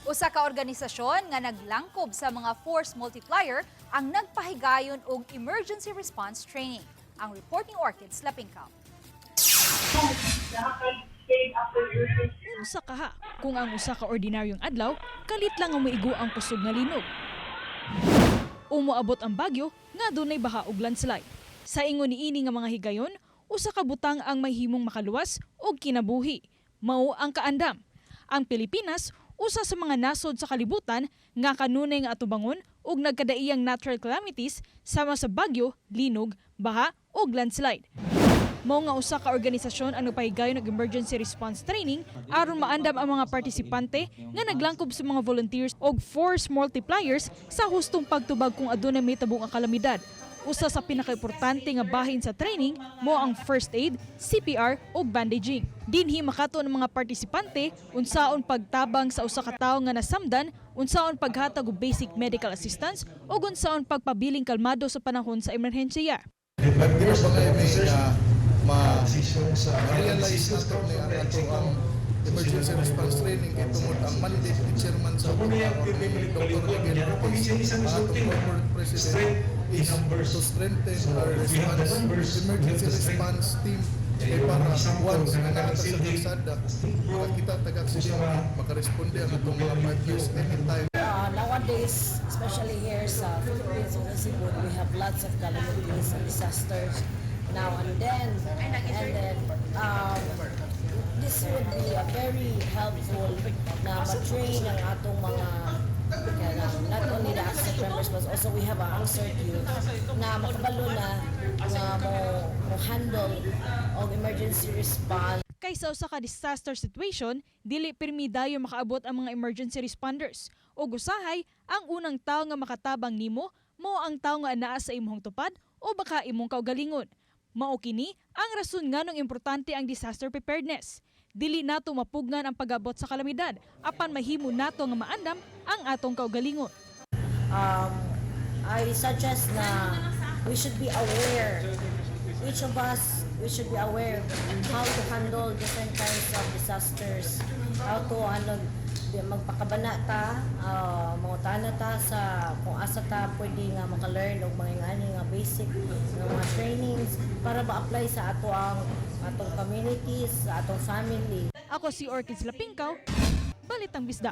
Usa ka organisasyon nga naglangkob sa mga force multiplier ang nagpahigayon og emergency response training. Ang report ni Orchids Lapingkaw. Unsa kaha kung ang usa ka ordinaryong adlaw, kalit lang ang maigo ang kusog nga linog? Umuabot ang bagyo nga dunay baha ug landslide. Sa ingon niini nga mga higayon, usa ka butang ang mahimong makaluwas og kinabuhi. Mao ang kaandam. Ang Pilipinas, usa sa mga nasod sa kalibutan nga kanunay nga atubangon ug nagkadaiyang natural calamities sama sa bagyo, linog, baha ug landslide. Mao nga usa ka organisasyon ang nagpahigayon og emergency response training aron maandam ang mga partisipante nga naglangkob sa mga volunteers og force multipliers sa hustong pagtubag kung adunay mahitabo nga kalamidad. Usa sa pinakaimportante nga bahin sa training mao ang first aid, CPR ug bandaging. Dinhi makato ng mga partisipante unsaon pagtabang sa usa ka tawo nga nasamdan, unsaon paghatag og basic medical assistance ug unsaon pagpabiling kalmado sa panahon sa emerhensiya. But di ba kay may ma-realize nato ni ang ato ang emergency response training kay tungod ang mandate ni chairman sa ato ni Dr. Miguel Ortiz, ang atong corporate president, is to strengthen our response emergency response team kay para once nga naa ta sa kalsada, makakita tag aksidente, makaresponde ang atong mga partners anytime. Nowadays, especially here sa Philippines o sa Cebu, we have lots of calamities and disasters now and then. And then, this would be a very helpful na ma-train ang atong mga kanang, not only the ACSET members but also we have our ANGCERT youth na makabalo na nga mo handle og emergency response. Kay sa usa ka disaster situation, dili pirmi dayon makaabot ang mga emergency responders. Ug usahay, ang unang tawo nga makatabang nimo mao ang tawo nga anaa sa imong tupad o baka imong kaugalingon. Mao kini ang rason nganong importante ang disaster preparedness. Dili nato mapugnan ang pag-abot sa kalamidad, apan mahimo nato nga maandam ang atong kaugalingon. I suggest na we should be aware, each of us, we should be aware how to handle different kinds of disasters, how to ano, di, magpakabana ta, mangutana ta sa kung asa ta pwede nga maka-learn og mga ingani nga basic nga mga trainings para ma-apply sa ato ang atong communities, sa atong family. Ako si Orchids Lapingkaw, Balitang Bisdak.